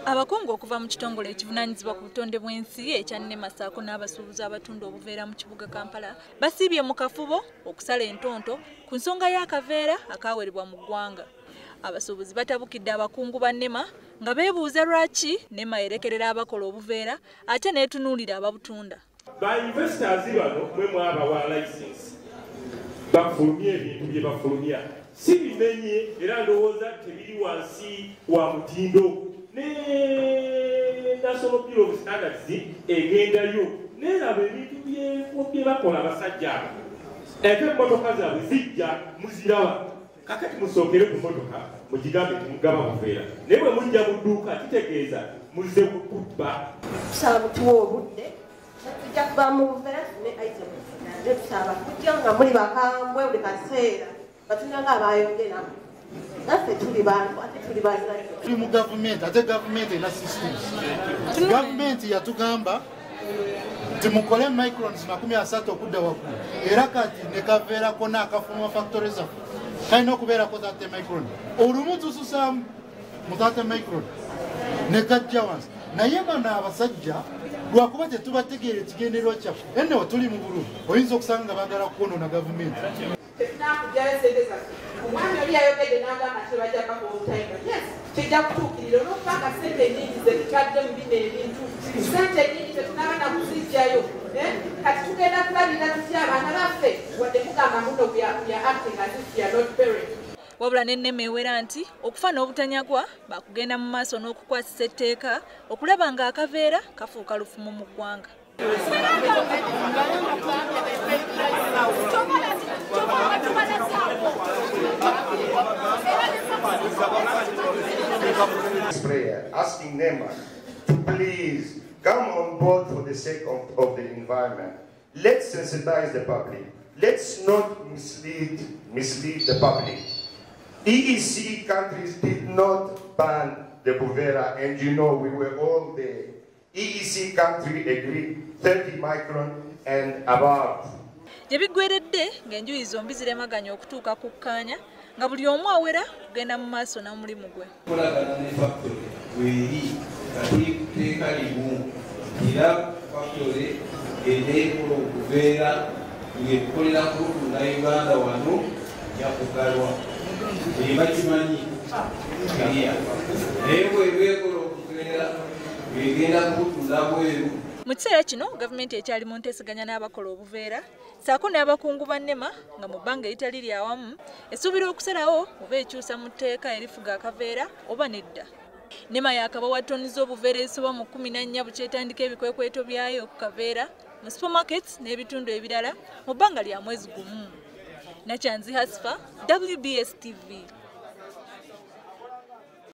Abakungu okuva mu kitongole ekivunaanyizibwa ku butonde bw'ensi ekya NEMA ssaako n'abasuubuzi abatunda obuveera mu kibuga Kampala basiibye mu kafubo okusala entonto ku nsonga y'akaveera akaawerebwa mu ggwanga. Abasuubuzi batabukidde abakungu ba NEMA nga beebuuza lwaki NEMA erekerera abakola obuveera ate n'etunuulira ababutunda. Ba investors bano mwe mwabawa license bafulumye ebintu bye bafulumya si bimenye era ndowooza tebiri wansi wa mutindo ne National Bureau of Standards egendayo neraba ebintu bye bakola abasajja abo ate emmotoka zaabwe zijja muziraba. Kakati musookere ku mmotoka mugigambe timugaba buveera naye bwe mujja mu dduuka kitegeeza muzze kukubba. Tusaba mutuwe obudde tujja kuba mu buveera tufune items naye tusaba kujja nga muli bakambwe buli kaseera batulina nga abayongeramu naffe tuli bantu ate tuli bazadde. Tuli mu gavumenti ate gavumenti erina systems. Gavumenti yatugamba nti mukole microns 30 okudda waggulu era kati ne kaveera konna akafuluma factory zaffe kalina okubeerako 30 micron. Olumu tususaamu mu 30 micron ne kajja wansi naye bano abasajja lwakuba tetubategeera ekigendererwa kyaffe ennewo tuli mu bululu oyinza okusanga nga baagala kwonoona gavumenti. Tetunakugyayo sente zaffe. Omwami oli yayogedde n'agamba nti bajja bakuwa. Yes, kijja kutuukirira olwokubanga sente nnyingi ze tutadde mu bino ebintu. Sente nnyingi tetunaba na kuziggyayo. Kati tugenda kulabirira tutya abaana baffe wadde mugamba muno we are acting as if we are not parents. Wabula ne NEMA ewera nti okufa n'obutanyagwa bakugenda mu maaso n'okukwasisa etteeka okulaba nga akaveera kafuuka lufumo mu ggwanga. Prayer asking NEMA to please come on board for the sake of the environment. Let's sensitize the public. Let's not mislead the public. EEC countries did not ban the Buvera, and you know we were all there. EEC country agreed 30 micron and above. Gye biggweredde ng'enjuyi zombi ziremaganya okutuuka ku kkaanya nga buli omu awera kugenda mu maaso n'omulimu gwe. Kolagana ne factory weeri nga tuli ku tteeka limu era factory eneekola okubeera ng'ekolera ku lutunda Uganda wano yakugalwa. Bakimanyi kiriya naye bw'ebeekola okubeera ng'egenda kubutunda bweru. Mu kiseera kino gavumenti ekyali mu nteeseganya n'abakola obuveera ssaako n'abakungu ba NEMA nga mu bbanga eritali lya wamu esuubira okusalawo oba ekyusa mu tteeka erifuga akaveera oba nedda. NEMA yaakabawa ttoni z'obuveera ezisoba mu 14 bukyetandika ebikwekweto byayo ku kaveera mu supermarkets n'ebitundu ebirala mu bbanga lya mwezi gumu. Nakyanzi Hasfa, WBS TV.